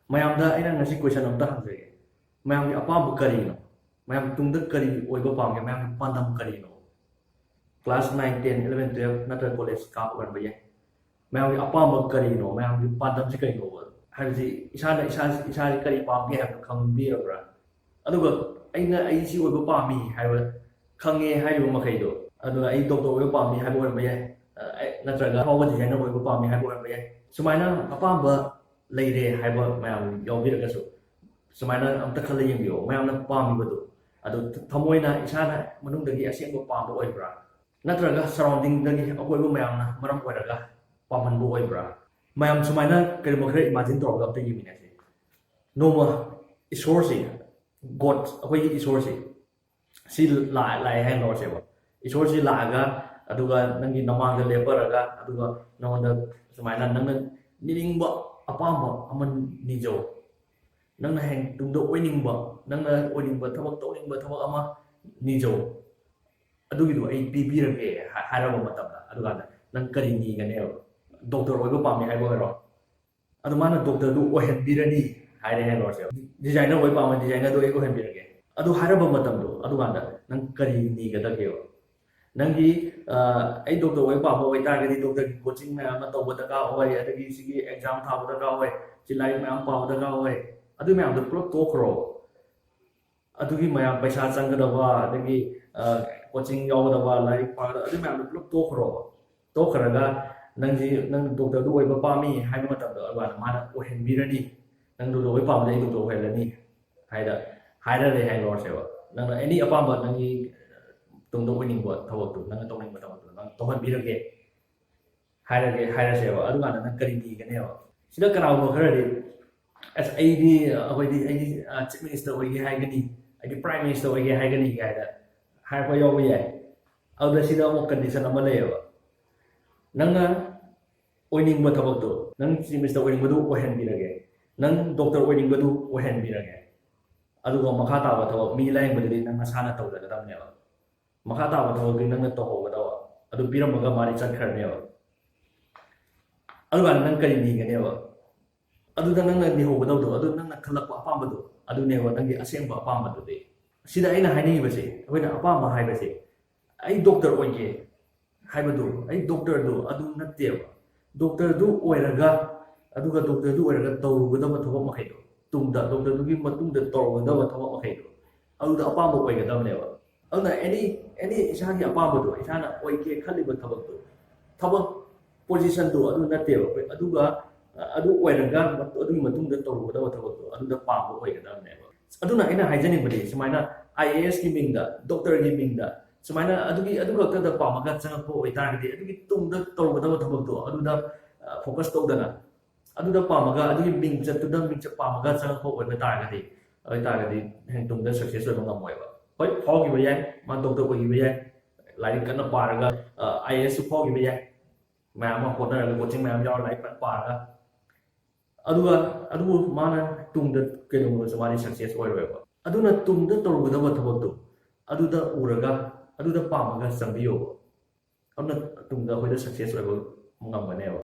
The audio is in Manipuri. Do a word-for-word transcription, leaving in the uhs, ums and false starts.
ꯃꯌꯥꯝꯗ ꯑꯩꯅ ꯉꯁꯤ question ꯑꯝꯇ ꯍꯪꯖꯒꯦ꯫ ꯃꯌꯥꯝꯒꯤ ꯑꯄꯥꯝꯕ ꯀꯔꯤꯅꯣ? ꯃꯌꯥꯝ ꯇꯨꯡꯗ ꯀꯔꯤ ꯑꯣꯏꯕ ꯄꯥꯝꯒꯦ? ꯃꯌꯥꯝꯒꯤ ꯄꯥꯟꯗꯝ ꯀꯔꯤꯅꯣ? Class nine, ten, eleven, twelve ꯅꯠꯇ꯭ꯔꯒ college ꯀꯥꯕ ꯑꯣꯏꯔꯝꯕ ꯌꯥꯏ꯫ ꯃꯌꯥꯝꯒꯤ ꯑꯄꯥꯝꯕ ꯀꯔꯤꯅꯣ? ꯃꯌꯥꯝꯒꯤ ꯄꯥꯟꯗꯝꯁꯤ ꯀꯩꯅꯣꯕ? ꯍꯥꯏꯕꯁꯤ ꯏꯁꯥꯅ ꯏꯁꯥ, ꯏꯁꯥꯁꯤ ꯀꯔꯤ ꯄꯥꯝꯒꯦ ꯍꯥꯏꯕꯗꯨ ꯈꯪꯕꯤꯔꯕ꯭ꯔꯥ? ꯑꯗꯨꯒ ꯑꯩꯅ ꯑꯩ ꯁꯤ ꯑꯣꯏꯕ ꯄꯥꯝꯃꯤ ꯍꯥꯏꯕ ꯈꯪꯉꯦ ꯍꯥꯏꯔꯤꯕ ꯃꯈꯩꯗꯣ, ꯑꯗꯨꯒ ꯑꯩ doctor ꯑꯣꯏꯕ ꯄꯥꯝꯃꯤ ꯍꯥꯏꯕ ꯑꯣꯏꯔꯝꯕ ꯌꯥꯏ, ꯑ, ꯑꯩ, ꯅꯠꯇ꯭ꯔꯒ ꯑꯐꯥꯎꯕ designer ꯑꯣꯏꯕ ꯄꯥꯝꯃꯤ ꯍꯥꯏꯕ ꯑꯣꯏꯔꯝꯕ ꯌꯥꯏ꯫ ꯁꯨꯃꯥꯏꯅ ꯑꯄꯥꯝꯕ ꯂꯩꯔꯦ ꯍꯥꯏꯕ ꯃꯌꯥꯝ ꯌꯥꯎꯕꯤꯔꯒꯁꯨ, ꯁꯨꯃꯥꯏꯅ ꯑꯝꯇ ꯈꯜꯂ ꯌꯦꯡꯕꯤꯌꯣ꯫ ꯃꯌꯥꯝꯅ ꯄꯥꯝꯃꯤꯕꯗꯨ ꯑꯗꯨ ꯊꯃꯣꯏꯅ ꯏꯁꯥꯅ ꯃꯅꯨꯡꯗꯒꯤ ꯑꯁꯦꯡꯕ ꯄꯥꯝꯕ ꯑꯣꯏꯕ꯭ꯔꯥ? ꯅꯠꯇ꯭ꯔꯒ surroundingꯗꯒꯤ ꯑꯀꯣꯏꯕ ꯃꯌꯥꯝꯅ ꯃꯔꯝ ꯑꯣꯏꯔꯒ ꯄꯥꯝꯍꯟꯕ ꯑꯣꯏꯕ꯭ꯔꯥ? ꯃꯌꯥꯝ ꯁꯨꯃꯥꯏꯅ ꯀꯔꯤꯒꯨꯝꯕ ꯈꯔ imagine ꯇꯧꯔꯒ ꯑꯝꯇ ꯌꯦꯡꯃꯤꯟꯅꯁꯤ꯫ ꯅꯣꯡꯃ ꯏꯁꯣꯔꯁꯤ, God, ꯑꯩꯈꯣꯏꯒꯤ ꯏꯁꯣꯔꯁꯤ, ꯁꯤ ꯂꯥꯛ-, ꯂꯥꯛꯑꯦ ꯍꯥꯏꯅ ꯂꯧꯔꯁꯦꯕ꯫ ꯏꯁꯣꯔꯁꯤ ꯂꯥꯛꯑꯒ, ꯑꯗꯨꯒ ꯅꯪꯒꯤ ꯅꯃꯥꯡꯗ ꯂꯦꯞꯄꯔꯒ, ꯑꯗꯨꯒ ꯅꯉꯣꯟꯗ ꯁꯨꯃꯥꯏꯅ ꯅꯪꯅ ꯅꯤꯅꯤꯡꯕ ꯑꯄꯥꯝꯕ ꯑꯃ ꯅꯤꯖꯧ꯫ ꯅꯪꯅ ꯍꯌꯦꯡ ꯇꯨꯡꯗ ꯑꯣꯏꯅꯤꯡꯕ, ꯅꯪꯅ ꯑꯣꯏꯅꯤꯡꯕ ꯊꯕꯛ, ꯇꯧꯅꯤꯡꯕ ꯊꯕꯛ ꯑꯃ ꯅꯤꯖꯧ꯫ ꯑꯗꯨꯒꯤꯗꯣ ꯑꯩ ꯄꯤꯕꯤꯔꯒꯦ ꯍꯥꯏ-, ꯍꯥꯏꯔꯕ ꯃꯇꯝꯗ, ꯑꯗꯨꯀꯥꯟꯗ ꯅꯪ ꯀꯔꯤ ꯅꯤꯒꯅꯦꯕ? Doctor ꯑꯣꯏꯕ ꯄꯥꯝꯃꯤ ꯍꯥꯏꯕ ꯑꯣꯏꯔꯣ, ꯑꯗꯨ ꯃꯥꯅ doctorꯗꯨ ꯑꯣꯏꯍꯟꯕꯤꯔꯅꯤ ꯍꯥꯏꯔꯦ ꯍꯥꯏꯅ ꯂꯧꯔꯁꯦꯕ꯫ Designer ꯑꯣꯏꯕ ꯄꯥꯝꯃꯤ, designerꯗꯨ ꯑꯩ ꯑꯣꯏꯍꯟꯕꯤꯔꯒꯦ꯫ ꯑꯗꯨ ꯍꯥꯏꯔꯕ ꯃꯇꯝꯗꯣ, ꯑꯗꯨꯀꯥꯟꯗ ꯅꯪ ꯀꯔꯤ ꯅꯤꯒꯗꯒꯦꯕ? ꯅꯪꯒꯤ, ꯑ, ꯑꯩ doctor ꯑꯣꯏꯕ ꯄꯥꯝꯕ ꯑꯣꯏꯇꯥꯔꯒꯗꯤ doctorꯒꯤ coaching ꯃꯌꯥꯝ ꯑꯃ ꯇꯧꯕ ꯗꯔꯀꯥꯔ ꯑꯣꯏ, ꯑꯗꯒꯤ ꯁꯤꯒꯤ exam ꯊꯥꯕ ꯗꯔꯀꯥꯔ ꯑꯣꯏ, ꯁꯤ ꯂꯥꯏꯔꯤꯛ ꯃꯌꯥꯝ ꯄꯥꯕ ꯗꯔꯀꯥꯔ ꯑꯣꯏ, ꯑꯗꯨ ꯃꯌꯥꯝꯗꯣ ꯄꯨꯂꯞ ꯇꯣꯛꯈ꯭ꯔꯣ꯫ ꯑꯗꯨꯒꯤ ꯃꯌꯥꯝ ꯄꯩꯁꯥ ꯆꯪꯒꯗꯕ, ꯑꯗꯒꯤ, ꯑ, coaching ꯌꯥꯎꯒꯗꯕ, ꯂꯥꯏꯔꯤꯛ ꯄꯥꯒꯗꯕ, ꯑꯗꯨ ꯃꯌꯥꯝꯗꯣ ꯄꯨꯂꯞ ꯇꯣꯛꯈ꯭ꯔꯣꯕ꯫ ꯇꯣꯛꯈ꯭ꯔꯒ ꯅꯪꯁꯤ, ꯅꯪ doctorꯗꯨ ꯑꯣꯏꯕ ꯄꯥꯝꯃꯤ ꯍꯥꯏꯕ ꯃꯇꯝꯗꯣ, ꯑꯗꯨꯀꯥꯟꯗ ꯃꯥꯅ ꯑꯣꯏꯍꯟꯕꯤꯔꯅꯤ꯫ ꯅꯪ doctor ꯑꯣꯏꯕ ꯄꯥꯝꯃꯗꯤ ꯑꯩ doctor ꯑꯣꯏꯍꯜꯂꯅꯤ ꯍꯥꯏꯗ ꯍꯥꯏꯔꯔꯦ ꯍꯥꯏꯅ ꯂꯧꯔꯁꯦꯕ꯫ ꯅꯪꯅ any ꯑꯄꯥꯝꯕ ꯅꯪꯒꯤ ꯇꯨꯡꯗ ꯑꯣꯏꯅꯤꯡꯕ ꯊꯕꯛꯇꯨ, ꯅꯪꯅ ꯇꯧꯅꯤꯡꯕ ꯊꯕꯛꯇꯨ ꯅꯪ ꯇꯧꯍꯟꯕꯤꯔꯒꯦ ꯍꯥꯏꯔꯒꯦ, ꯍꯥꯏꯔꯁꯦꯕ꯫ ꯑꯗꯨꯀꯥꯟꯗ ꯅꯪ ꯀꯔꯤ ꯅꯤꯒꯅꯦꯕ? ꯁꯤꯗ ꯀꯅꯥꯒꯨꯝꯕ ꯈꯔꯗꯤ, "ꯑꯁ, ꯑꯩꯗꯤ, ꯑꯩꯈꯣꯏꯗꯤ, ꯑꯩꯗꯤ, ꯑ, Chief Minister ꯑꯣꯏꯒꯦ ꯍꯥꯏꯒꯅꯤ, ꯑꯩꯗꯤ Prime Minister ꯑꯣꯏꯒꯦ ꯍꯥꯏꯒꯅꯤ" ꯀꯥꯏꯅ ꯍꯥꯏꯔꯛꯄ ꯌꯥꯎꯕ ꯌꯥꯏ꯫ ꯑꯗꯨꯗ ꯁꯤꯗ ꯑꯃꯨꯛ condition ꯑꯃ ꯂꯩꯌꯦꯕ꯫ ꯅꯪꯅ ꯑꯣꯏꯅꯤꯡꯕ ꯊꯕꯛꯇꯣ, ꯅꯪ Chief Minister ꯑꯣꯏꯅꯤꯡꯕꯗꯨ ꯑꯣꯏꯍꯟꯕꯤꯔꯒꯦ, ꯅꯪ doctor ꯑꯣꯏꯅꯤꯡꯕꯗꯨ ꯑꯣꯏꯍꯟꯕꯤꯔꯒꯦ, ꯑꯗꯨꯒ ꯃꯈꯥ ꯇꯥꯕ ꯊꯕꯛ ꯃꯤ ꯂꯥꯌꯦꯡꯕꯗꯨꯗꯤ ꯅꯪ ꯅꯁꯥꯅ ꯇꯧꯖꯒꯗꯕꯅꯦꯕ꯫ ꯃꯈꯥ ꯇꯥꯕ ꯊꯕꯛꯇꯤ ꯅꯪꯅ ꯇꯧꯍꯧꯒꯗꯕ꯫ ꯑꯗꯨ ꯄꯤꯔꯝꯃꯒ ꯃꯥꯗꯤ ꯆꯠꯈ꯭ꯔꯅꯦꯕ꯫ ꯑꯗꯨꯀꯥꯟꯗ ꯅꯪ ꯀꯔꯤ ꯅꯤꯒꯅꯦꯕ? ꯑꯗꯨꯗ ꯅꯪꯅ ꯅꯤꯍꯧꯒꯗꯕꯗꯣ, ꯑꯗꯨ ꯅꯪꯅ ꯈꯜꯂꯛꯄ ꯑꯄꯥꯝꯕꯗꯣ, ꯑꯗꯨꯅꯦꯕ ꯅꯪꯒꯤ ꯑꯁꯦꯡꯕ ꯑꯄꯥꯝꯕꯗꯨꯗꯤ꯫ ꯁꯤꯗ ꯑꯩꯅ ꯍꯥꯏꯅꯤꯡꯉꯤꯕꯁꯦ, ꯑꯩꯈꯣꯏꯅ ꯑꯄꯥꯝꯕ ꯍꯥꯏꯕꯁꯦ, "ꯑꯩ ꯗꯣꯛꯇꯔ ꯑꯣꯏꯒꯦ" ꯍꯥꯏꯕꯗꯨ, "ꯑꯩ ꯗꯣꯛꯇꯔꯗꯨ" ꯑꯗꯨ ꯅꯠꯇꯦꯕ꯫ ꯗꯣꯛꯇꯔꯗꯨ ꯑꯣꯏꯔꯒ, ꯑꯗꯨꯒ ꯗꯣꯛꯇꯔꯗꯨ ꯑꯣꯏꯔꯒ ꯇꯧꯔꯨꯒꯗꯕ ꯊꯕꯛ ꯃꯈꯩꯗꯣ, ꯇꯨꯡꯗ, ꯗꯣꯛꯇꯔꯗꯨꯒꯤ ꯃꯇꯨꯡꯗ ꯇꯧꯔꯨꯒꯗꯕ ꯊꯕꯛ ꯃꯈꯩꯗꯣ, ꯑꯗꯨꯗ ꯑꯄꯥꯝꯕ ꯑꯣꯏꯒꯗꯕꯅꯦꯕ꯫ ꯑꯗꯨꯅ ꯑꯦꯅꯤ ꯑꯦꯅꯤ ꯏꯁꯥꯒꯤ ꯑꯄꯥꯝꯕꯗꯣ, ꯏꯁꯥꯅ ꯑꯣꯏꯒꯦ ꯈꯜꯂꯤꯕ ꯊꯕꯛꯇꯣ, ꯊꯕꯛ ꯄꯣꯖꯤꯁꯟꯗꯣ ꯑꯗꯨ ꯅꯠꯇꯦꯕ꯫ ꯑꯩꯈꯣꯏ ꯑꯗꯨꯒ, ꯑ, ꯑꯗꯨ ꯑꯣꯏꯔꯒ ꯃꯠ-, ꯑꯗꯨꯒꯤ ꯃꯇꯨꯡꯗ ꯇꯧꯔꯨꯒꯗꯕ ꯊꯕꯛꯇꯣ ꯑꯗꯨꯗ ꯄꯥꯝꯕ ꯑꯣꯏꯒꯗꯕꯅꯦꯕ꯫ ꯑꯗꯨꯅ ꯑꯩꯅ ꯍꯥꯏꯖꯅꯤꯡꯕꯗꯤ, ꯁꯨꯃꯥꯏꯅ ꯑꯥꯏ ꯑꯦ ꯑꯦꯁꯀꯤ ꯃꯤꯡꯗ, ꯗꯣꯛꯇꯔꯒꯤ ꯃꯤꯡꯗ, ꯁꯨꯃꯥꯏꯅ ꯑꯗꯨꯒꯤ, ꯑꯗꯨ ꯈꯛꯇꯗ ꯄꯥꯝꯃꯒ ꯆꯪꯉꯛꯄ ꯑꯣꯏꯇꯥꯔꯒꯗꯤ, ꯑꯗꯨꯒꯤ ꯇꯨꯡꯗ ꯇꯧꯔꯨꯒꯗꯕ ꯊꯕꯛꯇꯣ ꯑꯗꯨꯗ, ꯑ, ꯐꯣꯀꯁ ꯇꯧꯗꯅ, ꯑꯗꯨꯗ ꯄꯥꯝꯃꯒ, ꯑꯗꯨꯒꯤ ꯃꯤꯡꯆꯠꯇꯨꯗ ꯃꯤꯡꯆꯠ ꯄꯥꯝꯃꯒ ꯆꯪꯉꯛꯄ ꯑꯣꯏꯕ ꯇꯥꯔꯒꯗꯤ, ꯑꯗꯨ ꯑꯣꯏꯇꯥꯔꯒꯗꯤ ꯍꯌꯦꯡ ꯇꯨꯡꯗ ꯁꯛꯁꯦꯁ ꯑꯣꯏꯕ ꯉꯝꯃꯣꯏꯕ꯫ ꯍꯣꯏ, ꯐꯥꯎꯈꯤꯕ ꯌꯥꯏ, ꯃꯥ ꯗꯣꯛꯇꯔ ꯑꯣꯏꯈꯤꯕ ꯌꯥꯏ, ꯂꯥꯏꯔꯤꯛ ꯀꯟꯅ ꯄꯥꯔꯒ, ꯑ, ꯑꯥꯏ ꯑꯦ ꯑꯦꯁꯁꯨ ꯐꯥꯎꯈꯤꯕ ꯌꯥꯏ, ꯃꯌꯥꯝ ꯑꯃ ꯍꯣꯠꯅꯔꯒ, ꯀꯣꯆꯤꯡ ꯃꯌꯥꯝ ꯌꯥꯎꯔ, ꯂꯥꯏꯔꯤꯛ ꯐꯖꯅ ꯄꯥꯔꯒ꯫ ꯑꯗꯨꯒ, ꯑꯗꯨꯕꯨ ꯃꯥꯅ ꯇꯨꯡꯗ ꯀꯩꯗꯧꯅꯨꯡꯗꯁꯨ ꯃꯥꯗꯤ ꯁꯛꯁꯦꯁ ꯑꯣꯏꯔꯣꯏꯕ꯫ ꯑꯗꯨꯅ ꯇꯨꯡꯗ ꯇꯧꯔꯨꯒꯗꯕ ꯊꯕꯛꯇꯣ ꯑꯗꯨꯗ ꯎꯔꯒ, ꯑꯗꯨꯗ ꯄꯥꯝꯃꯒ ꯆꯪꯕꯤꯌꯣꯕ꯫ ꯑꯗꯨꯅ ꯇꯨꯡꯗ ꯑꯩꯈꯣꯏꯗ ꯁꯛꯁꯦꯁ ꯑꯣꯏꯕ ꯉꯝꯒꯅꯦꯕ꯫